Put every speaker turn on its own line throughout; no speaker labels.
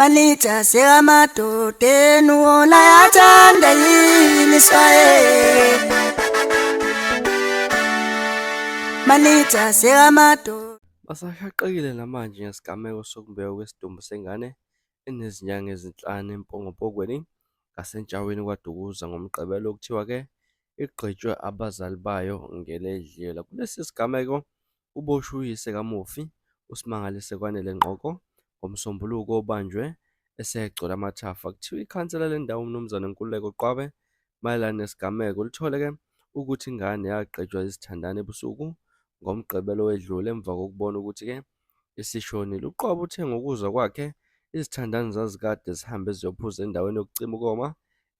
Manithi asemadodeni wona ayathanda yini Israyeli. Manithi asemadodeni.
Basashaqekile namanje ngesigameko sokumbiwa kwesidumbu sengane enezinyanga ezinhlanu eMpongompokweni ngaseNtshaweni KwaDukuza ngoMgqibelo okuthiwa-ke igqitshwe abazali bayo ngeledlula. Kulesi sigameko kuboshwe uyise kamufi uSimangalise Kwanele Ngqoko ngoMsombuluko obanjwe esegcwele amathafa. Kuthiwa ikhansela lendawo uMnumzane Nkululeko Qwabe mayelana nesigameko lithole-ke ukuthi ingane yagqitshwa izithandani ebusuku ngoMgqibelo owedlule emva kokubona ukuthi-ke isishonile. UQwabe uthe ngokuzwa kwakhe izithandani zazikade zihambe ziyophuza endaweni yokucima ukoma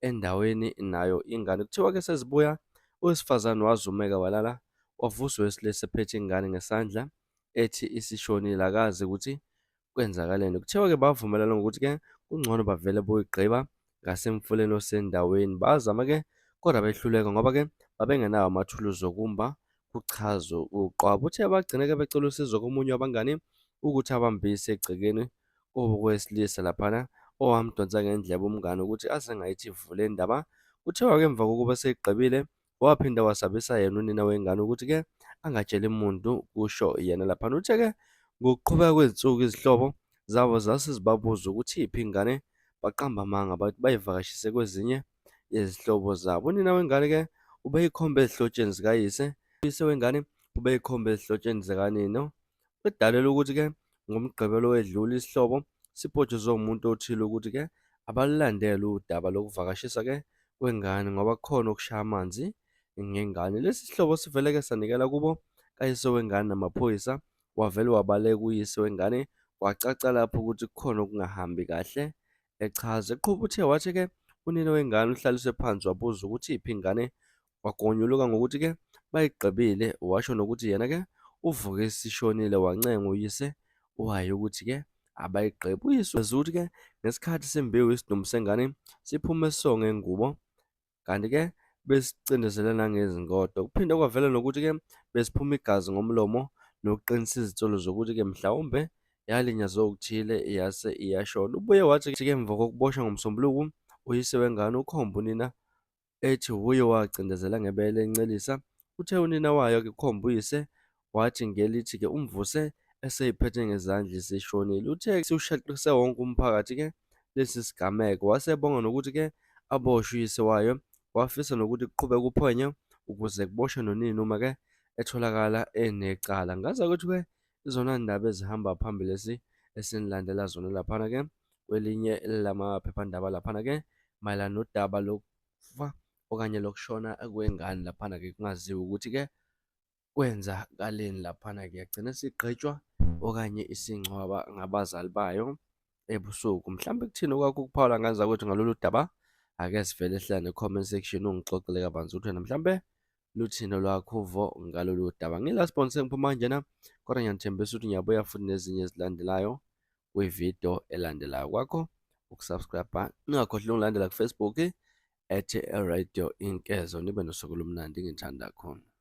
endaweni nayo ingane. Kuthiwa-ke sezibuya owesifazane wazumeka walala wavuswa owesilisa ephethe ingane ngesandla ethi isishonile akazi ukuthi kwenzakaleni. Kuthiwa-ke bavumelana ngokuthi-ke kungcono bavele boyigqiba ngasemfuleni osendaweni. Bazama-ke kodwa behluleka ngoba-ke babengenawo amathuluzi okumba kuchaza uQwabe. Uthe bagcine-ke becela usizo komunye wabangani ukuthi abambise egcekeni kowesilisa laphana owamdonsa ngendlebe umngani ukuthi aze angayithi vu le ndaba. Kuthiwa-ke emva kokuba seyigqibile waphinde wasabisa yena unina wengane ukuthi-ke angatsheli muntu kusho yena laphana. Uthe-ke ngokuqhubeka kwezinsuku izihlobo zabo zase zibabuza ukuthi iphi ingane, baqamba amanga bathi bayivakashise kwezinye izihlobo zabo. Unina wengane-ke ubeyikhomba ezihlotsheni zikayise, uyise wengane ubeyikhomba ezihlotsheni zikanina. Kudalelwe ukuthi-ke ngoMgqibelo owedlule isihlobo sipotshozwe umuntu othile ukuthi-ke abalulandele udaba lokuvakashisa-ke kwengane ngoba kukhona okushaya amanzi ngengane. Lesi sihlobo sivele-ke sanikela kubo kayise wengane namaphoyisa wavele wabaleka uyise wengane kwacaca lapho ukuthi kukhona okungahambi kahle echaza. Eqhuba uthe wathi-ke unina wengane uhlaliswe phansi wabuza ukuthi iphi ingane wagonyuluka ngokuthi-ke bayigqibile washo nokuthi yena-ke uvuke isishonile wancenga uyise wayo ukuthi-ke abayigqibe. Uyise uveze ukuthi-ke ngesikhathi simbiwe isidumbu sengane siphume songe ngubo kanti-ke besicindezele nangezingodo. Kuphinde kwavela nokuthi-ke besiphuma igazi ngomlomo nokuqinisa izinsolo zokuthi-ke mhlawumbe yalinyazwa okuthile yase iyashona. Ubuye wathi-ke emva kokuboshwa ngoMsombuluko uyise wengane ukhomba unina ethi wuye owacindezela ngebele encelisa. Uthe unina wayo-ke ukhomba uyise wathi ngelithi-ke umvuse eseyiphethe ngezandla isishonile. Uthe siwushaqise wonke umphakathi-ke lesi sigameko wase ebonga nokuthi-ke aboshwe uyise wayo wafisa nokuthi kuqhubeke uphenyo ukuze kuboshwe nonina uma-ke etholakala enecala. Ngaze ukuthi-ke izona ndaba ezihamba phambili lesi esinilandela zona laphana-ke kwelinye lamaphephandaba laphana-ke mayelana nodaba lokufa okanye lokushona kwengane laphana-ke kungaziwa ukuthi-ke kwenzakaleni laphana-ke yagcina isigqitshwa okanye isingcwaba ngabazali bayo ebusuku. Mhlawumbe kuthini okwakho ukuphawula ngane zakwethu ngalolu daba? Ake sivele sihlale ne-comment section ungixoxele kabanzi ukuthi wena mhlawumbe luthini olwakho uvo ngalolu daba. Ngila sponsor ngiphuma kanjena kodwa ngiyanithembisa ukuthi ngiyabuya futhi nezinye ezilandelayo kwividiyo elandelayo. Kwakho ukusubscribe, ningakhohlwa ukungilandela ku-Facebook at Radio Inkezo. Nibe nosuku olumnandi ngithanda khona.